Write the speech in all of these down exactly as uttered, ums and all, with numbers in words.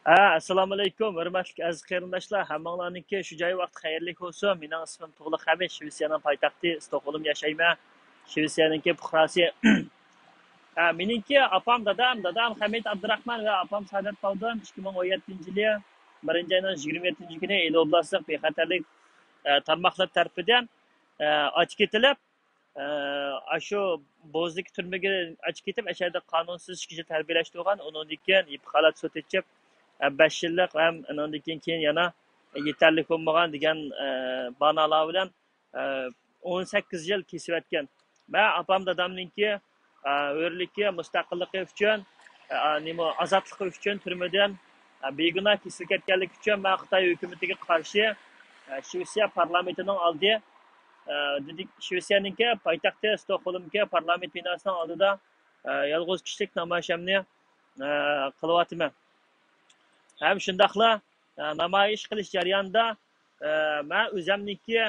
ھە، ئەسسالامۇئەلەيكۇم، ھۆرمەتلىك ئەزىز قېرىنداشلار، ھەممىڭلارنىڭكى شۇ جاي ۋاقتى خەيرلىك بولسۇن. مېنىڭ ئىسمىم تۇغلۇق ھەمىد، شىۋېتسىيەنىڭ پايتەختى ستوكھولم ياشايمەن. شىۋېتسىيەنىڭكى پۇقراسى. ھە، مېنىڭكى ئاپام، دادام، دادام خەمىت ئابدۇراخمان ۋە ئاپام سائادەت پاۋدۇن ئىككى مىڭ ئون يەتتىنچى يىلى بىرىنچى ئاينىڭ يىگىرمە يەتتىنچى كۈنى ئىلى ئوبلاستلىق بىخەتەرلىك، ئە، تارماقلىرى تەرىپىدىن، ئە، ئاچىقىتىلىپ، ئە، ئاشۇ بوزدىكى تۈرمىگە ئاچىقىتىپ، ئەشەدە قانۇنسىز ئىككى يىل تەربىيەلەشتۈرگەن. ئۇنىڭدىن كېيىن يېپىق ھالەت سوت ئېچىپ، ئە، بەش يىللىق ھەم ئۇنىڭدىن كېيىن، كېيىن يەنە يېتەرلىك بولمىغان دېگەن، ئە، بانالار بىلەن، ئە، ئون سەككىز يىل كېسىۋەتكەن. مەن ئاپام دادامنىڭكى، ئە، ھۆرلۈكى، مۇستەقىللىقى ئۈچۈن، ئە، نېمە، ئازادلىقى ئۈچۈن تۈرمىدىن، ئە، بىگۇناھ كېسىلىپ كەتكەنلىكى ئۈچۈن مەن خىتاي ھۆكۈمىتىگە قارشى، ئە، شىۋېتسىيە پارلامېنتىنىڭ ئالدى، ئە، دېدى، شىۋېتسىيەنىڭكى پايتەختى ستوكھولمدىكى پارلامېنت بىناسىنىڭ ئالدىدا، ئە، يالغۇز كىشىلىك نامايىشىمنى، ئە، قىلىۋاتىمەن. ھەم شۇنداقلا، ئە، نامايىش قىلىش جەريانىدا، ئە، مەن ئۆزەمنىڭكى،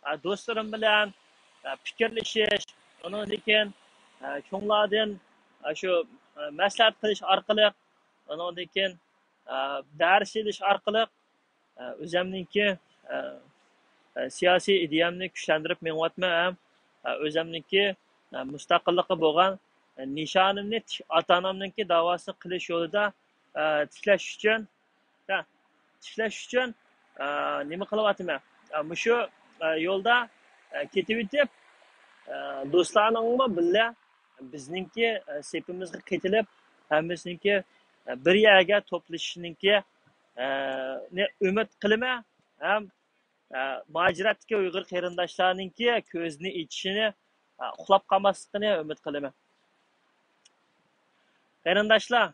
ئە، دوستلىرىم بىلەن، ئە، پىكىرلىشىش، ئۇنىڭدىن كېيىن، ئە، چوڭلاردىن، ئە، شۇ، ئە، مەسلىھەت قىلىش ئارقىلىق، ئۇنىڭدىن كېيىن، ئە، دەرس ئېلىش ئارقىلىق، ئە، ئۆزەمنىڭكى، ئە، ئە، سىياسىي ئىدىيەمنى كۈچلەندۈرۈپ مېڭىۋاتىمەن ھەم، ئە، ئۆزەمنىڭكى، ئە، مۇستەقىللىققا بولغان، ئە، نىشانىمنى تىك-، ئاتا-ئانامنىڭكى داۋاسىنى قىلىش يولىدا، ئە، تىكلەش ئۈچۈن، ھە، تىكلەش ئۈچۈن، ئە، نېمە قىلىۋاتىمەن؟ ئە، مۇشۇ، ئە، يولدا، ئە، كېتىۋېتىپ، ئە، دوستلارنىڭمۇ بىللە بىزنىڭكى، ئە، سېپىمىزغا قېتىلىپ، ھەممىسىنىڭكى، ئە، بىر يەرگە توپلىشىشىنىڭكى، ئە، نى ئۈمىد قىلىمەن ھەم، ئە، مۇھاجىرەتتىكى ئۇيغۇر قېرىنداشلارنىڭكى كۆزىنى ئېچىشىنى، ئە، ئۇخلاپ قالماسلىقىنى ئۈمىد قىلىمەن. قېرىنداشلار،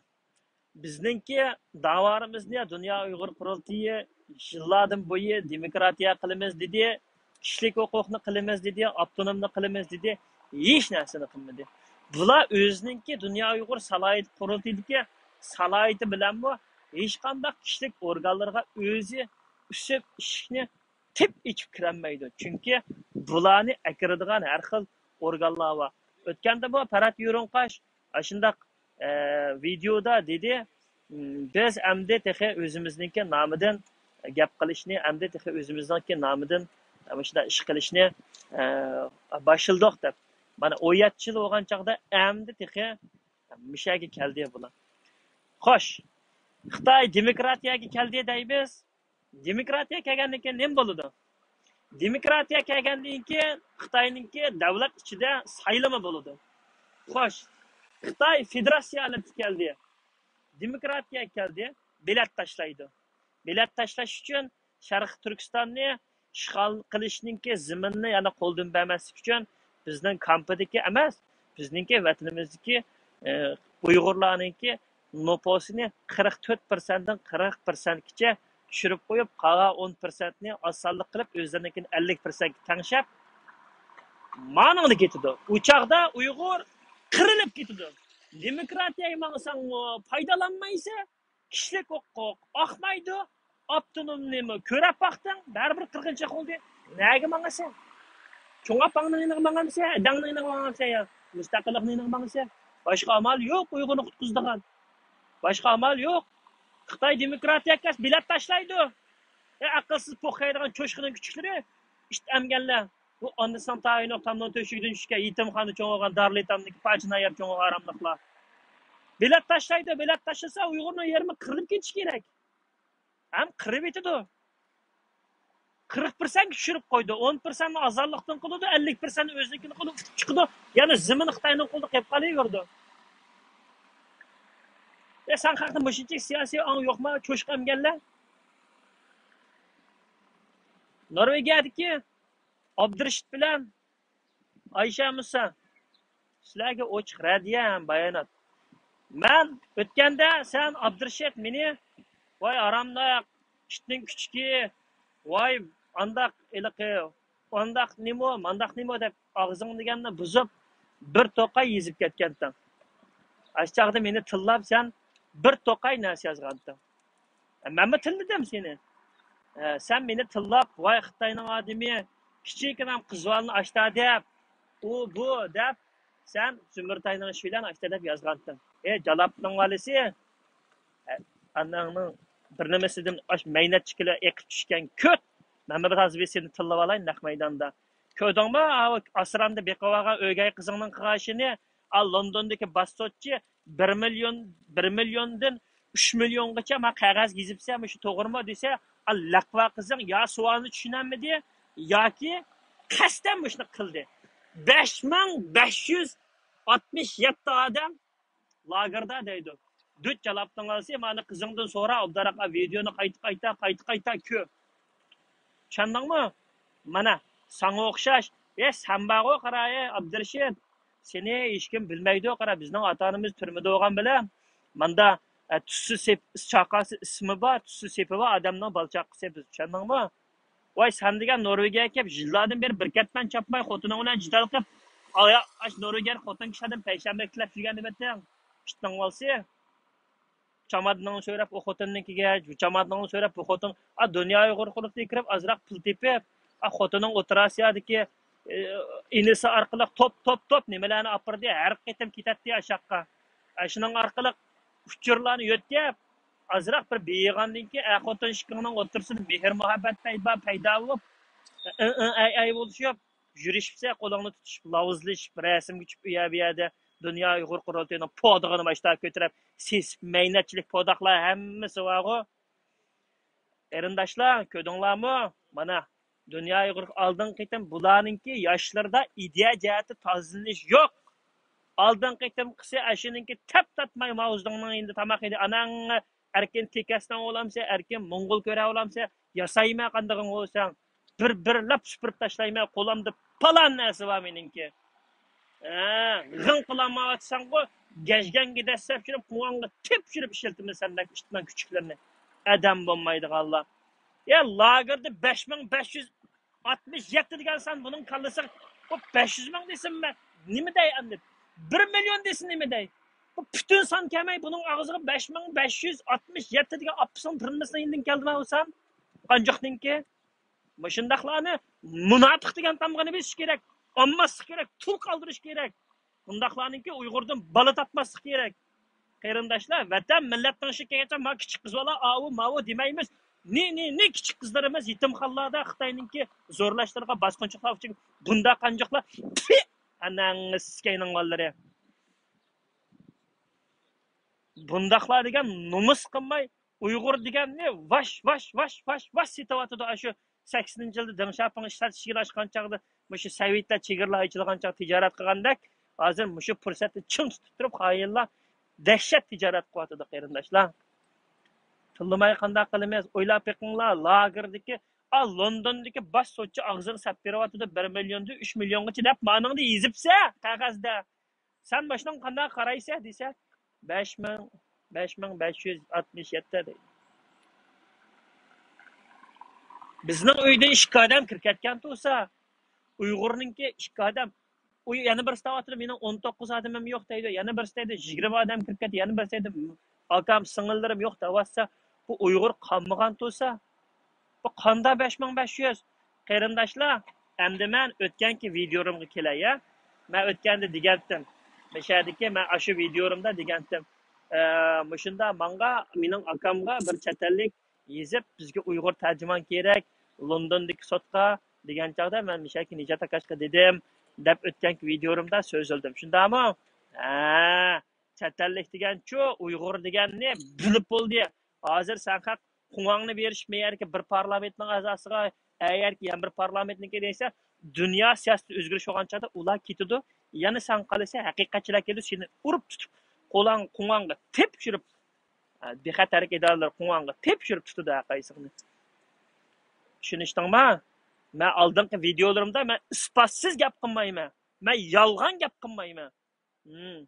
بىزنىڭكى داۋالىرىمىزنى دۇنيا ئۇيغۇر قۇرۇلتىيى يىللاردىن بۇيى دېموكراتىيە قىلىمىز دېدى، كىشىلىك ھوقۇقنى قىلىمىز دېدى، ئاپتونومنى قىلىمىز دېدى، ھېچ نەرسىنى قىلمىدى. بۇلار ئۆزىنىڭكى دۇنيا ئۇيغۇر سالاھىيەت قۇرۇلتىيىدىكى سالاھىيىتى بىلەنمۇ ھېچقانداق كىشىلىك ئورگانلىرىغا ئۆزى ئۈسۈپ ئىشىكنى تىپ ئېچىپ كىرەلمەيدۇ. چۈنكى بۇلارنى ئەكىرىدىغان ھەر خىل ئورگانلار بار. ئۆتكەندىمۇ پەرھات يورۇنقاش ئاشۇنداق، ئە، ۋىدېودا دېدى، «م، بىز ئەمدى تېخى ئۆزىمىزنىڭكى نامىدىن گەپ قىلىشنى، ئەمدى تېخى ئۆزىمىزنىڭكى نامىدىن، ئە، مۇشۇنداق ئىش قىلىشنى، ئە، باشلىدۇق» دەپ. مانا، ئون يەتتە يىل بولغان چاغدا ئەمدى تېخى مۇشەگە كەلدى بۇلار. خوش، خىتاي دېموكراتىيەگە كەلدى دەيمىز. دېموكراتىيە كەلگەندىن كېيىن نېمە بولىدۇ؟ دېموكراتىيە كەلگەندىن كېيىن خىتاينىڭكى دەۋلەت ئىچىدە سايلىما بولىدۇ. خوش، خىتاي فېدېراتسىيە ھالىتىگە كەلدى. دېموكراتىيە كەلدى. بېلەت تاشلايدۇ. بېلەت تاشلاش ئۈچۈن شەرقىي تۈركىستاننى ئىشغال قىلىشنىڭكى زېمىنىنى يەنە قولدىن بەرمەسلىك ئۈچۈن بىزنىڭ كامپىدىكى ئەمەس، بىزنىڭكى ۋەتىنىمىزدىكى، ئە، ئۇيغۇرلارنىڭكى نوپۇسىنى قىرىق تۆت پىرسەنتتىن قىرىق پىرسەنتكىچە چۈشۈرۈپ قويۇپ، قالغان ئون پىرسەنتنى ئاز سانلىق قىلىپ، ئۆزلىرىنىڭكىنى ئەللىك پىرسەنتكە تەڭشەپ، مانىڭدا كېتىدۇ. ئۇ چاغدا ئۇيغۇر قىرىلىپ كېتىدۇ. دېموكراتىيەگە ماڭساڭمۇ پايدىلانمايسەن، كىشىلىك ھوقۇق ئاقمايدۇ، ئاپتونومنىمۇ كۆرۈپ باقتىڭ، بەرىبىر قىرغىنچىلىق بولدى. نەگە ماڭىسەن؟ چوڭ ئاپاڭنىڭ يېنىغا ماڭامسەن، ئەدەڭنىڭ يېنىغا ماڭامسەن يا مۇستەقىللىقنىڭ يېنىغا ماڭىسەن؟ باشقا ئامال يوق ئۇيغۇرنى قۇتقۇزىدىغان. باشقا ئامال يوق. خىتاي دېموكراتىيە كەلسە بېلەت تاشلايدۇ. ئە، ئەقىلسىز پوق يەيدىغان چوشقىنىڭ كۈچۈكلىرى، ئىت ئەمگەنلەر. بۇ ئانىسىنىڭ تايىنى يوق تامنىڭ تۆشۈكىدىن چۈشكەن، يېتىمخانىدا چوڭ بولغان، دارىلئېتامدىكى پاچىنان يەپ چوڭ بولغان ھاراملىقلار. بېلەت تاشلايدۇ، بېلەت تاشلىسا ئۇيغۇرنىڭ يېرىمى قىرىلىپ كېتىشى كېرەك. ھەم قىرىۋېتىدۇ. قىرىق پىرسەنتكە چۈشۈرۈپ قويدى. ئون پىرسەنتنى ئازانلىقتىن قىلىدۇ، ئەللىك پىرسەنتنى ئۆزىنىڭكىنى قىلىدۇ، ئۇتۇپ چىقىدۇ. يەنە زېمىن خىتاينىڭ قولىدا قېلىپ قالىۋېرىدۇ. ئە، سەن خەقنىڭ مۇشۇنچە سىياسىي ئاڭى يوقما، چوشقا ئەمگەنلەر؟ نورۋېگىيەدىكى ئابدۇرېشىت بىلەن ئايشە مۇسا، سىلەرگە ئوچۇق رەددىيە ھەم بايانات. مەن ئۆتكەندە سەن ئابدۇرېشىت مېنى، ۋاي ھارامداق، ئىتنىڭ كۈچۈكى، ۋاي ئانداق ھېلىقى، ئانداق نېمە، مانداق نېمە دەپ ئاغزىڭ دېگەننى بۇزۇپ، بىر توقاي يېزىپ كەتكەنتىڭ. ئاشۇ چاغدا مېنى تىللاپ سەن بىر توقاي نەرسە يازغانتىڭ. مەنمۇ تىللىدىم سېنى. ئە، سەن مېنى تىللاپ، ۋاي خىتاينىڭ ئادىمى، كىچىككىنە قىز بالىنى ئاشتا دەپ، ئۇ بۇ دەپ، سەن زۇمرىتاينىڭ ئىشى بىلەن ئاشتا دەپ يازغانتىڭ. ئە، جالاپنىڭ بالىسى، ئە، ئاناڭنىڭ بىر نېمىسىدىن ئاش مەينەت چىكىلە ئېقىپ چۈشكەن كۆت. مەن بىر ھازىر سېنى تىللىۋالاي نەق مەيداندا. كۆردۈڭمۇ، ئاسرامدا بېقىۋالغان ئۆگەي قىزىڭنىڭ قىلغان ئىشىنى؟ ئا، لوندوندىكى باش سوتچى بىر مىليون، بىر مىليوندىن ئۈچ مىليونغىچە ما قەغەز يېزىپسەن، مۇشۇ توغرىمۇ دېسە، ئا، لەقۋا قىزىڭ يا سوئالنى چۈشىنەلمىدى، ياكى قەستەن مۇشۇنى قىلدى. بەش مىڭ بەش يۈز ئاتمىش يەتتە ئادەم لاگېردا دەيدۇ. دۈت جالاپتىڭ ئالسى، مانا قىزىڭدىن سورا، ئابدۇراق، ۋىدېونى قايتا قايتا، قايتا قايتا كۆر. چۈشەندىڭمۇ؟ مانا، ساڭا ئوخشاش. ئە، سەن بارغۇ، قارا، ئەي، ئابدۇرېشىت. سېنى ھېچكىم بىلمەيدۇ، قارا، بىزنىڭ ئاتا-ئانىمىز تۈرمىدە بولغان بىلەن. ماندا، ئە، تۈسسىز سېپ-، چاقاسى ئىسمى بار، تۈسسىز سېپى بار ئادەمنىڭ بالا-چاقىسى بىز، چۈشەندىڭمۇ؟ ۋاي، سەن دېگەن نورۋېگىيەگە كېلىپ، يىللاردىن بېرى بىر كەتمەن چاپماي، خوتۇنۇڭ بىلەن جېدەل قىلىپ، ئايا-، ئاش نورۋېگىيە خوتۇن كىشىلەردىن پەيشەنبە تىلەپ يۈرگەن دېمەتتىڭ. ئىتنىڭ بالىسى. چامادىنىڭنى سۆرەپ ئۇ خوتۇننىڭكىگە، چامادىنىڭنى سۆرەپ بۇ خوتۇن، ئا، دۇنيا ئۇيغۇر قۇرۇلتىيىغا كىرىپ، ئازراق پۇل تېپىپ، ئا، خوتۇننىڭ ئوتتۇرا ئاسىيادىكى، ئى، ئىنىسى ئارقىلىق توپ، توپ، توپ نېمىلەرنى ئاپىرىدى. ھەر قېتىم كېتەتتى ئاشاققا. ئاشۇنىڭ ئارقىلىق ئۇچۇرلارنى يۆتكەپ، ئازراق بىر بېيىغاندىن كېيىن، ئەر خوتۇن ئىككىڭنىڭ ئوتتۇرىسىدا مېھىر-مۇھەببەت پەيدا، پەيدا بولۇپ، ئىڭ، ئىڭ، ئەي، ئەي بولۇشۇپ، يۈرۈشۈپسە، قولۇڭنى تۇتۇشۇپ، لاۋزلىشىپ، رەسىمگە چۈشۈپ، ئۇ يەر، بۇ يەردە دۇنيا ئۇيغۇر قۇرۇلتىيىنىڭ پودىغىنى باشتا كۆتۈرۈپ، سېسىق مەينەتچىلىك پوداقلار ھەممىسى بارغۇ. قېرىنداشلار، كۆردۈڭلارمۇ؟ مانا، دۇنيا ئۇيغۇر ئالدىنقى قېتىم بۇلارنىڭكى ياشلىرىدا ئىدىيە جەھەتتە تازىلىنىش يوق. ئالدىنقى قېتىمقىسى ئاشۇنىڭكى تەپ تارتماي ماۋزېدۇڭنىڭ يېنىدا تاماق يېدى. ئاناڭ ئەركىن تېكەستان بولامسەن، ئەركىن موڭغۇل كۆرە بولامسەن، ياسايمەن قاندىقىڭ بولساڭ. بىر، بىرلەپ سۈپۈرۈپ تاشلايمەن، قولۇمدا پالان نەرسە بار مېنىڭكى. ھە، غىڭ قىلالمايۋاتساڭغۇ، گەجگەڭگە دەسسەپ چۈشۈرۈپ، قۇڭغاڭغا تېپىپ چۈشۈرۈپ ئىشلىتىمەن سەندەك ئىتنىڭ كۈچۈكلىرىنى. ئادەم بولمايدىغانلار. يا، لاگېردا بەش مىڭ بەش يۈز ئاتمىش يەتتە دېگەن سان بۇنىڭ كاللىسىغا، بۇ بەش يۈز مىڭ دېسىممۇ، نېمە دەي ئەمدى؟ بىر مىليون دېسە نېمە دەي؟ بۇ پۈتۈن سان كەلمەي، بۇنىڭ ئاغزىغا بەش مىڭ بەش يۈز ئاتمىش يەتتە دېگەن ئاپىسىنىڭ پىرىمىسىنىڭ يېنىدىن كەلدىمۇ بۇ سان؟ قانچاقنىڭكى؟ مۇشۇنداقلارنى مۇناپىق دېگەن تامغىنى بېسىش كېرەك، ئالماسلىق كېرەك، تۇل قالدۇرۇش كېرەك. بۇنداقلارنىڭكى ئۇيغۇردىن بالا تاپماسلىق كېرەك. قېرىنداشلار، ۋەتەن مىللەتنىڭ ئىشىغا كەلگەنچە، ما كىچىك قىز بالا ئاۋۇ، ماۋۇ دېمەيمىز. نى، نى، نى كىچىك قىزلىرىمىز يېتىمخانىلاردا خىتاينىڭكى زورلاشلىرىغا، باسقۇنچىلىقلار ئۈچۈن بۇنداق قانچىقلار، پى، ئاناڭ سىكەينىڭ بالىلىرى. بۇنداقلار دېگەن نومۇس قىلماي، ئۇيغۇر دېگەننى ۋاش، ۋاش، ۋاش، ۋاش، ۋاش سېتىۋاتىدۇ. ئاشۇ سەكسىنىنچى يىلدا دېڭ شياۋپىڭ ئىشلەتكىلى ئاشقان چاغدا، مۇشۇ سوۋېتلار چېگرىلار ئېچىلغان چاغ تىجارەت قىلغاندەك، ھازىر مۇشۇ پۇرسەتنى چىڭ تۇتۇپ تۇرۇپ، خائىنلار دەھشەت تىجارەت قىلىۋاتىدۇ، قېرىنداشلار. تىللىماي قانداق قىلىمىز؟ ئويلاپ بېقىڭلار، لاگېردىكى، ئا، لوندوندىكى باش سوتچى ئاغزىغا سەپ بېرىۋاتىدۇ، بىر مىليوندىن ئۈچ مىليونغىچە دەپ مانىڭدا يېزىپسە قەغەزدە. سەن مۇشۇنىڭغا قانداق قارايسەن دېسە، بەش مىڭ، بەش مىڭ بەش يۈز ئاتمىش يەتتە دەيدۇ. بىزنىڭ ئۆيدىن ئىككى ئادەم كىرىپ كەتكەن تۇرسا، ئۇيغۇرنىڭكى ئىككى ئادەم، ئۇ يەنە بىرسى دەۋاتىدۇ، مېنىڭ ئون توققۇز ئادىمىم يوق دەيدۇ، يەنە بىرسى دەيدۇ، يىگىرمە ئادەم كىرىپ كەتتى، يەنە بىرسى دەيدۇ، ئاكام سىڭىللىرىم يوق دەۋاتسا، بۇ ئۇيغۇر قانمىغان تۇرسا، بۇ قاندا بەش مىڭ بەش يۈز؟ قېرىنداشلار، ئەمدى مەن ئۆتكەنكى ۋىدىيولىرىمغا كېلەي، يا. مەن ئۆتكەندە دېگەنتىم، مەشەدىكى مەن ئاشۇ ۋىدىيولىرىمدا دېگەنتىم، ئە، مۇشۇندا ماڭغا، مېنىڭ ئاكامغا بىر چەت ئەللىك يېزىپ، بىزگە ئۇيغۇر تەرجىمان كېرەك، لوندوندىكى سوتقا دېگەن چاغدا مەن مىشەكى نىجات ئاكاشقا دېدىم، دەپ ئۆتكەنكى ۋىدىيولىرىمدا سۆزلىدىم. شۇنداقمۇ؟ ھە، چەت ئەللىك دېگەنچۇ، ئۇيغۇر دېگەننى بىلىپ بولدى. ھازىر سەن خەق قۇڭاڭنى بېرىشىپ، مەيەركى بىر پارلامېنتنىڭ ئەزاسىغا، ئەيەركى يەنە بىر پارلامېنتنىڭكى دېسە، دۇنيا سىياسىتى ئۆزگىرىش بولغان چاغدا ئۇلار كېتىدۇ. يەنە سەن قالىسەن، ھەقىقەتچىلەر كېلىدۇ، سېنى ئۇرۇپ تۇتۇپ، قولاڭ قۇڭاڭغا تېپىشۇرۇپ، بىخەتەرلىك ئىدارىلىرى قۇڭاڭغا تېپىشۇرۇپ تۇتىدۇ ھەر قايسىڭنى. چۈشىنىشتىڭما؟ مەن ئالدىنقى ۋىدىيولىرىمدا مەن ئىسپاتسىز گەپ قىلمايمەن. مەن يالغان گەپ قىلمايمەن. ھىم.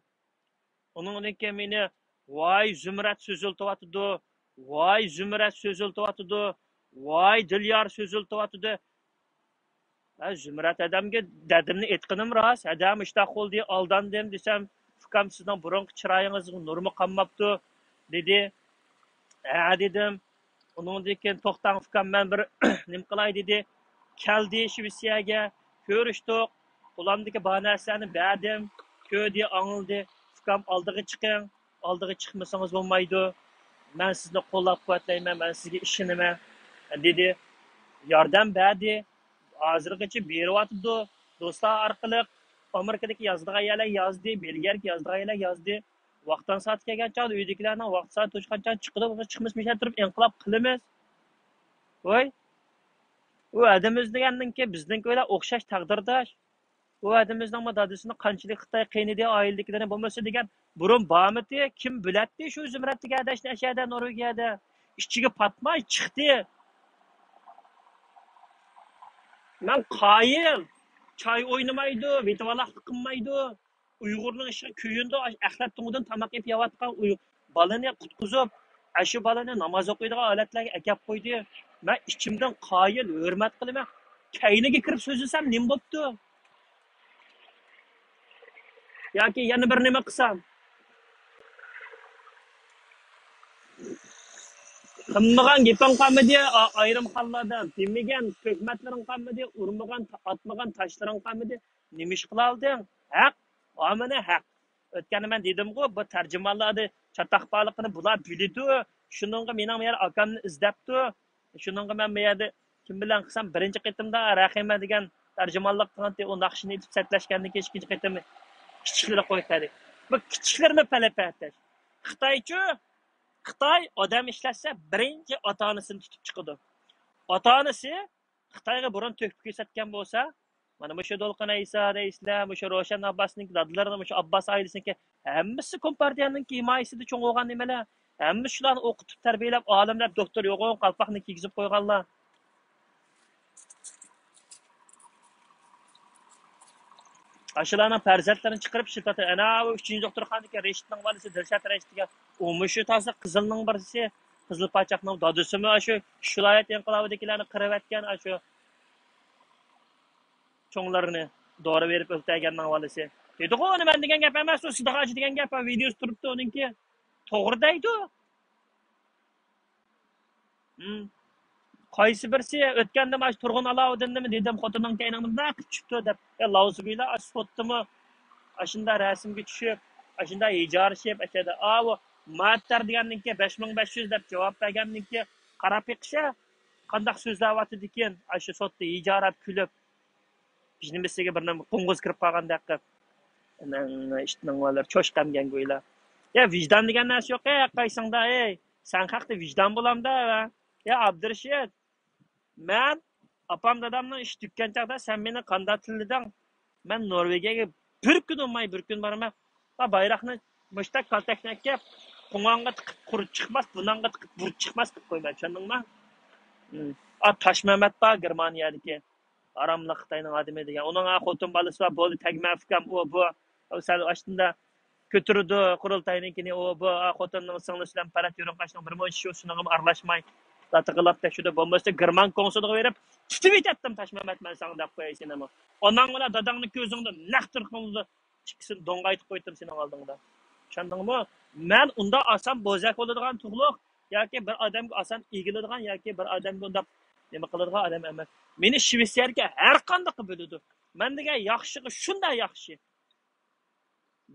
ئۇنىڭدىن كېيىن مېنى، ۋاي زۇمرەت سۆزلىتىۋاتىدۇ، ۋاي زۇمرەت سۆزلىتىۋاتىدۇ، ۋاي دىليار سۆزلىتىۋاتىدۇ. ھە، زۇمرەت ھەدەمگە دەردىمنى ئېيتقىنىم راست، ھەدەم ئىشتاق بولدى، ئالداندىم دېسەم، ئۇكام سىزنىڭ بۇرۇنقى چىرايىڭىزغا نۇرمۇ قالماپتۇ، دېدى. ھە، دېدىم. ئۇنىڭدىن كېيىن توختاڭ ئۇكام، مەن بىر نېمە قىلاي دېدى. كەلدى شىۋېتسىيەگە، كۆرۈشتۇق. قولۇمدىكى بار نەرسىلەرنى بەردىم. كۆردى، ئاڭلىدى. ئۇكام ئالدىغا چىقىڭ، ئالدىغا چىقمىسىڭىز بولمايدۇ. مەن سىزنى قوللاپ قۇۋۋەتلەيمەن، مەن سىزگە ئىشىنىمەن، دېدى. ياردەم بەردى. ھازىرغىچە بېرىۋاتىدۇ. دوستلار ئارقىلىق ئامېرىكىدىكى يازىدىغان يەرلەر يازدى، بېلگىيەدىكى يازىدىغان يەرلەر يازدى. ۋاقتان سائەت كەلگەن چاغدا، ئۆيدىكىلەرنىڭ ۋاقتى سائەت توشقان چاغدا چىقىدۇ، بولمىسا چىقمىسا مۇشۇ يەردە تۇرۇپ ئىنقىلاب قىلىمىز. ۋاي، ئۇ ئادىمىز دېگەننىڭكى بىزنىڭكى بىلەن ئوخشاش تەقدىرداش. ئۇ ئادىمىزنىڭمۇ دادىسىنى قانچىلىك خىتاي قىينىدى، ئائىلىدىكىلىرىنى، بولمىسا دېگەن بۇرۇن بارمىدى، كىم بىلەتتى شۇ زۇمرەت دېگەن ئاداشنى ئەشەدە نورۋېگىيەدە. ئىچىگە پاتماي چىقتى. مەن قايىل، چاي ئوينىمايدۇ، ۋىتىۋالاقلىق قىلمايدۇ. ئۇيغۇرنىڭ ئىشىغا كۆيۈندى، ئەخلەت تۇڭىدىن تاماق يەپ يەۋاتقان ئۇي-، بالىنى قۇتقۇزۇپ، ئاشۇ بالىنى ناماز ئوقۇيدىغان ھالەتلەرگە ئەكەپ قويدى. مەن ئىچىمدىن قايىل، ھۆرمەت قىلىمەن. كەينىگە كىرىپ سۆزلىسەم نېمە بوپتۇ؟ ياكى يەنە بىر نېمە قىلسام؟ قىلمىغان گېپىڭ قالمىدى، ئا-، ئايرىم خانلاردا دېمىگەن تۆھمەتلىرىڭ قالمىدى، ئۇرمىغان، ئاتمىغان تاشلىرىڭ قالمىدى. نېمە ئىش قىلالدىڭ؟ ھەق، ئامىنە ھەق. ئۆتكەندە مەن دېدىمغۇ، بۇ تەرجىمانلاردا چاتاق بارلىقىنى بۇلار بىلىدۇ. شۇنىڭغا مېنىڭ بۇ يەر ئاكامنى ئىزدەپتۇ. شۇنىڭغا مەن بۇ يەردە كىم بىلەن قىلسام، بىرىنچى قېتىمدا رەھىمە دېگەن تەرجىمانلىق قىلغانتى، ئۇ ناخشىنى ئېيتىپ سەتلەشكەندىن كېيىن ئىككىنچى قېتىم كىچىكلىرى قويۇپ بەردى. بۇ كىچىكلىرىمۇ پەلەپەتەش. خىتايچۇ، خىتاي ئادەم ئىشلەتسە، بىرىنچى ئاتا-ئانىسىنى تۇتۇپ چىقىدۇ. ئاتا-ئانىسى خىتايغا بۇرۇن تۆھپە كۆرسەتكەن بولسا، مانا مۇشۇ دولقۇن ئەيسا دەيسىلەر، مۇشۇ روشەن ئابباسنىڭكى دادىلىرىنىڭ، مۇشۇ ئابباس ئائىلىسىنىڭكى ھەممىسى كومپارتىيەنىڭكى ھىمايىسىدە چوڭ بولغان نېمىلەر. ھەممىسى شۇلارنى ئوقۇتۇپ تەربىيەلەپ، ئالىملەپ، دوختۇر يوغان قالپاقنى كىيگۈزۈپ قويغانلار. ئاشۇلارنىڭ پەرزەنتلىرىنى چىقىرىپ ئىشلىتىۋاتىدۇ. ئەنە ئۇ ئۈچىنچى دوختۇرخانىدىكى رەشىتنىڭ بالىسى، دىلشات رەشىت دېگەن، ئۇ مۇشۇ تازا قىزىلنىڭ بىرسى، قىزىل پاچاقنىڭ دادىسىمۇ ئاشۇ ئىككى ۋىلايەت ئىنقىلابىدىكىلەرنى قىرىۋەتكەن، ئاشۇ چوڭلىرىنى دورا بېرىپ ئۆلتۈرگەننىڭ بالىسى. دېدىغۇ ئۇنى مەن دېگەن گەپ ئەمەس، ئۇ سىدىق ھاجى دېگەن گەپ، ۋىدېوسى تۇرۇپتۇ ئۇنىڭكى. توغرا دەيدۇ. ھىم. قايسى بىرسى ئۆتكەندە ماش تۇرغۇن ئالاۋۇدىننىمۇ دېدىم، خوتۇننىڭ كەينىڭدە مۇنداق قىلىپ چۈشۈپتۇ دەپ. يا لاۋزۇگۇيلا ئاشۇ سوتتىمۇ ئاشۇنداق رەسىمگە چۈشۈپ، ئاشۇنداق ھىجارىشىپ، ئەشەدە ئاۋۇ ماتەر دېگەننىڭكى بەش مىڭ بەش يۈز دەپ جاۋاب بەرگەننىڭكى قاراپ بېقىشە قانداق سۆزلەۋاتىدىكىن، ئاشۇ سوتتا ھىجاراپ كۈلۈپ. بىزنىڭ بىر نېمە قوڭغۇز كىرىپ قالغاندەك قىلىپ. ئىتنىڭ بالىلىرى چوشقا ئەمگەن گويلا. يا ۋىجدان دېگەن نەرسە يوق، ھەر قايسىڭدا، ئەي، سەن خەقتە ۋىجدان بولامدا؟ يا ئابدۇرېشىت، مەن ئاپام دادامنىڭ ئىشى تۈگىگەن چاغدا سەن مېنى قانداق تىللىدىڭ؟ مەن نورۋېگىيەگە بىر كۈن بولماي بىر كۈن بارىمەن. ۋە بايراقنى مۇشتەك كالتەكنى ئەكەپ، قوڭغانغا تىقىپ قۇرت چىقماس، بۇناڭغا تىقىپ بۇرت چىقماس دەپ قويىمەن، چۈشەندىڭمۇ؟ ئا، تاشمەمەت بار گېرمانىيەدىكى. ھاراملىق خىتاينىڭ ئادىمى دېگەن. ئۇنىڭ ھە خوتۇن بالىسى بار، بولدى، تەگمە ئۇكام، ئۇ بۇ. ئۇ سەل ئاشتىندا كۆتۈرىدۇ قۇرۇلتاينىڭكىنى، ئۇ بۇ، ھە، خوتۇننىڭ سىڭلىسى بىلەن پەرەت يورۇنقاشنىڭ بىر مۇنچە شۇ، شۇنىڭغىمۇ ئارىلاشماي، داتىقىلاپ تەكشۈردى. بولمىسا گېرمان كونسۇلىغا بېرىپ تۇتۇۋېتەتتىم تاشمەمەت، مەن ساڭا دەپ قوياي سېنىمۇ. ئاناڭ بىلەن داداڭنى كۆزۈڭدە نەق تۇرقۇڭدا ئىككىسىنى دوڭغايتىپ قويدۇم سېنىڭ ئالدىڭدا. چۈشەندىڭمۇ؟ مەن ئۇنداق ئاسان بوزەك بولىدىغان تۇغلۇق ياكى بىر ئادەمگە ئاسان ئېگىلىدىغان ياكى بىر ئادەمگە ئۇنداق نېمە قىلىدىغان ئادەم ئەمەس. مېنى شىۋېتسىيەگە ھەر قانداق بۆلىدۇ. مەن دېگەن ياخشىغا شۇنداق ياخشى.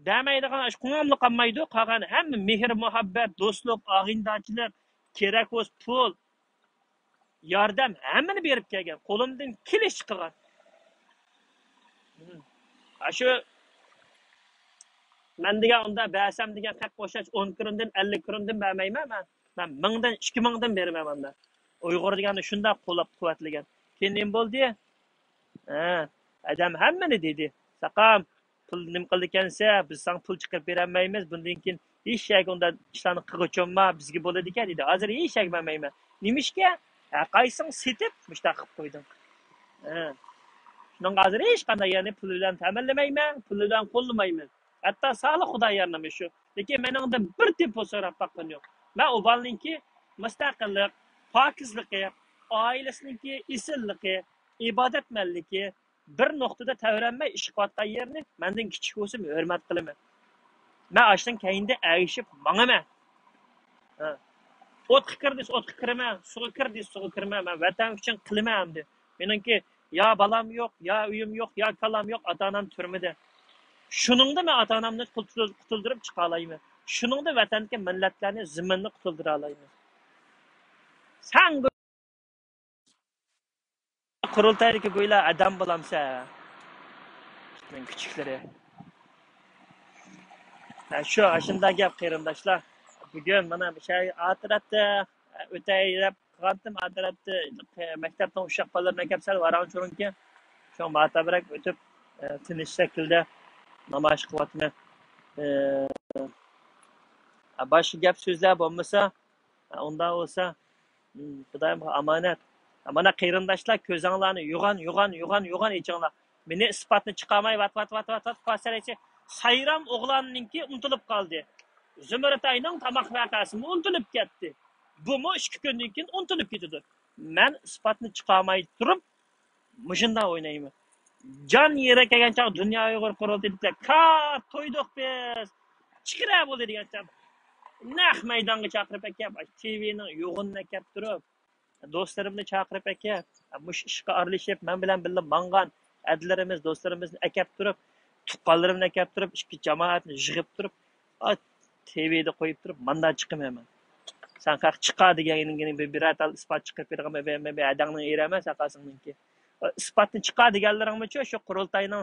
دەمەيدىغان ئىش قوڭۇملا قالمايدۇ. قالغان ھەممە مېھىر-مۇھەببەت، دوستلۇق، ئاغىنىدارچىلىق، كېرەك بولسا پۇل، ياردەم، ھەممىنى بېرىپ كەلگەن. قولۇمدىن كېلىشىچە قىلغان. ئاشۇ مەن دېگەن ئۇنداق بەرسەم دېگەن خەققە ئوخشاش ئون كىرىمدىن، ئەللىك كىرىمدىن بەرمەيمەن مەن. مەن مىڭدىن، ئىككى مىڭدىن بېرىمەن مەن. ئۇيغۇر دېگەننى شۇنداق قوللاپ قۇۋۋەتلىگەن. كېيىن نېمە بولدى؟ ھە، ئادەم ھەممىنى دېدى. ساقام، پۇل نېمە قىلىدىكەنسە، بىز ساڭا پۇل چىقىرىپ بېرەلمەيمىز، بۇندىن كېيىن ھېچ يەرگە ئۇنداق ئىشلارنى قىلغۇچۇم بار، بىزگە بولىدىكەن دېدى. ھازىر ھېچ يەرگە بەرمەيمەن. نېمىشقا؟ ھەر قايسىڭ سېتىپ مۇشۇنداق قىلىپ قويدۇڭ. ھە. شۇنىڭغا ھازىر ھېچقانداق يەرنى پۇل بىلەن تەمىنلىمەيمەن، پۇل بىلەن قوللىمايمەن. ھەتتا سالىھ خۇدا يارنىمى شۇ. لېكىن مېنىڭدىن بىر تىن پۇل سوراپ باققىنى يوق. مەن ئۇ بالىنىڭكى مۇستەقىللىق، پاكىزلىقى، ئائىلىسىنىڭكى ئېسىللىقى، ئىبادەتمەنلىكى، بىر نۇقتىدا تەۋرەنمەي ئىش قىلىۋاتقان يېرىنى مەندىن كىچىك بولسىمۇ ھۆرمەت قىلىمەن. مەن ئاشۇنىڭ كەينىدە ئەگىشىپ ماڭىمەن. ھە. ئوتقا كىر دېسە ئوتقا كىرىمەن، سۇغا كىر دېسە سۇغا كىرىمەن. مەن ۋەتەن ئۈچۈن قىلىمەن ئەمدى. مېنىڭكى يا بالام يوق، يا ئۆيۈم يوق، يا كالام يوق، ئاتا-ئانام تۈرمىدە. شۇنىڭدا مەن ئاتا-ئانامنى قۇتۇل-، قۇتۇلدۇرۇپ چىقالايمەن. شۇنىڭدا ۋەتەندىكى مىللەتلەرنى، زېمىننى قۇتۇلدۇرالايمىز. سەن قۇرۇلتايدىكى گويلا ئادەم بولامسەن؟ ئىتنىڭ كۈچۈكلىرى. ھە، شۇ ئاشۇنداق گەپ، قېرىنداشلار. بۈگۈن مانا مۇشۇ ئاخىرەتتە ئۆتەي دەپ قىلغانتىم، ئاخىرەتتە مەكتەپنىڭ ئۇششاق بالىلىرىنى ئەكەپ سەل ۋاراڭ-چۇرۇڭكەن. شۇڭا ماتابراك ئۆتۈپ، ئە، تىنچ شەكىلدە نامايىش قىلىۋاتىمەن. ئە، باشقا گەپ سۆزلەر بولمىسا، ئۇنداق بولسا، خۇدايىمغا ئامانەت. مانا قېرىنداشلار، كۆزۈڭلارنى يوغان، يوغان، يوغان، يوغان ئېچىڭلار. مېنى ئىسپاتنى چىقارماي ۋات، ۋات، ۋات، ۋات، ۋات، پاسەلەيسى. سايرام ئوغلاننىڭكى ئۇنتۇلۇپ قالدى. زۇمرەتئاينىڭ تاماق ۋەقەسىمۇ ئۇنتۇلۇپ كەتتى. بۇمۇ ئىككى كۈندىن كېيىن ئۇنتۇلۇپ كېتىدۇ. مەن ئىسپاتنى چىقارماي تۇرۇپ، مۇشۇنداق ئوينايمەن. جان يېرى كەلگەن چاغ دۇنيا ئۇيغۇر قۇرۇلتىيى دېسە، كات تويدۇق بىز. چىقىرە بولدى دېگەن چاغ. نەق مەيدانغا چاقىرىپ ئەكەپ، تىۋىنىڭ يوغىنىنى ئەكەپ تۇرۇپ، دوستلىرىمنى چاقىرىپ ئەكەپ، مۇشۇ ئىشقا ئارىلىشىپ، مەن بىلەن بىللە ماڭغان ئەدىلىرىمىز، دوستلىرىمىزنى ئەكەپ تۇرۇپ، تۇغقانلىرىمنى ئەكەپ تۇرۇپ، ئىككى جامائەتنى يىغىپ تۇرۇپ، تىۋىدە قويۇپ تۇرۇپ، ماندا چىقىمەن مەن. سەن قاق چىقا دېگەنگە بىر، بىرەر تال ئىسپات چىقىرىپ بېرىدىغان مەن، مەن، مەن ھەدەڭنى ئېرەمەن ساقاسىڭنىڭكى. ئىسپاتنى چىقا دېگەنلىرىڭمۇچۇ شۇ قۇرۇلتاينىڭ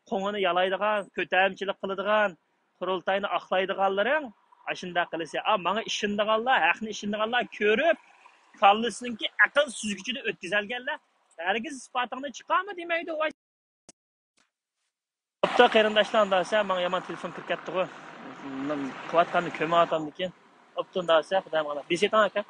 قوڭىنى يالايدىغان، كۆتەرمىچىلىك قىلىدىغان، قۇرۇلتاينى ئاقلايدىغانلىرىڭ ئاشۇنداق قىلىسە. ئا، ماڭا ئىشىنىدىغانلار، ھەقنى ئىشىنىدىغانلار كۆرۈپ، كاللىسىنىڭكى ئەقىل سۈزگۈچىدە ئۆتكۈزەلگەنلەر ھەرگىز ئىسپاتىڭنى چىقارما دېمەيدۇ. ۋاي. ئوپتۇ قېرىنداشلار، ئۇنداق دېسە، ماڭا يامان تېلېفون كىرىپ كەتتىغۇ. قىلىۋاتقاننى كۆرمەيۋاتامدىكىن. ئوپتۇ، ئۇنداق دېسە، خۇدايىم خالاپ. بېسىۋېتىڭ ئاكا.